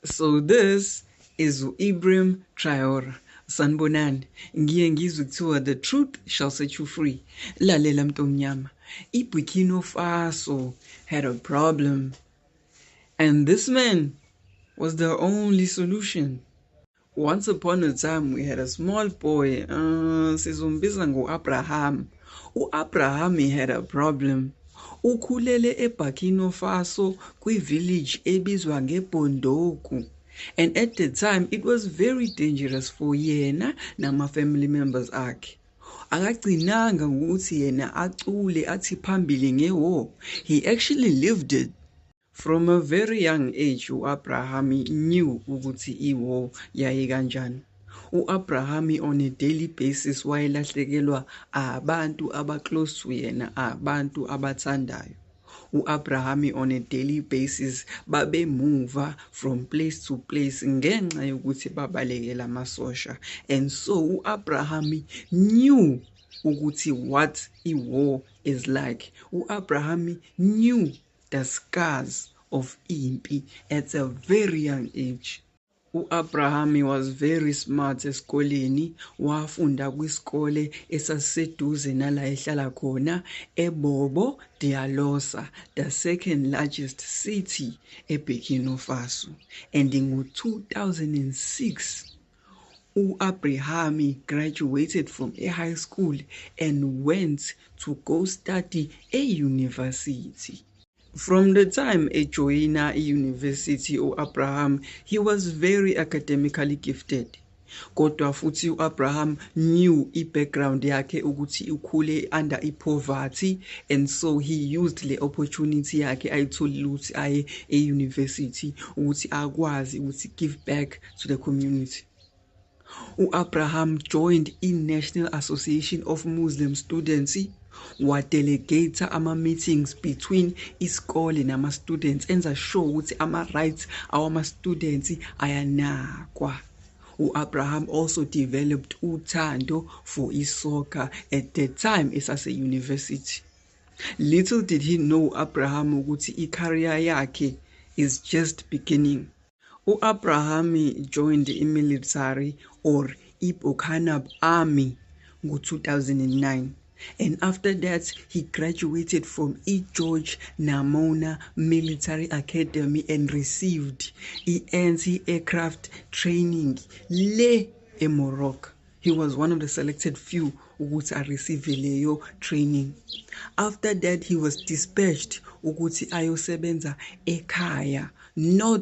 So this is Ibrahim Traore. Sanibonani, ngiye ngizwe kuthiwa the truth shall set you free. Lalela mntomnyama, iBurkina Faso had a problem, and this man was the only solution. Once upon a time, we had a small boy, sizombiza ngo-Abraham. U-Abraham had a problem. Ukhulele eBurkina Faso kwi-village ebizwa ngeBondoku. And at the time, it was very dangerous for yena nama-family members akhe. Akagcinanga ngokuthi yena acule athi phambili nge-war. He actually lived it. From a very young age, u-Abraham knew ukuthi i-war yayikanjani. U-Abraham on a daily basis wayelahlekelwa abantu aba-close to yena, abantu abathandayo. U-Abraham on a daily basis babemuva from place to place ngenxa yokuthi babalekela amasosha. And so u-Abraham knew ukuthi what i-war is like. U-Abraham knew the scars of impi at a very young age. U-Abraham was very smart esikoleni, wafunda kwisikole esasiseduze nala ehlala khona eBobo Dioulasso, the second largest city eBurkina Faso. And in 2006, u-Abraham graduated from a high school and went to go study a university. From the time ejoyina i-university u-Abraham, he was very academically gifted. Kodwa futhi u-Abraham knew i-background yakhe ukuthi ukhule under i-poverty, and so he used le opportunity yakhe ayitholile ukuthi aye e-university ukuthi akwazi ukuthi give back to the community. U-Abraham joined i-National Association of Muslim Students, wadelegate ama-meetings between isikole nama-students enza sure ukuthi ama-rights awama-students ayanakwa. U-Abraham also developed uthando for isoccer at the time esase-university. Little did he know Abraham ukuthi i-career yakhe is just beginning. U-Abraham joined the military or i-Boko Army ngo-2009. And after that, he graduated from George Namona Military Academy and received anti-aircraft training le Morocco. He was one of the selected few ukuthi receive leyo training. After that, he was dispatched ukuthi ayosebenza ekhaya, not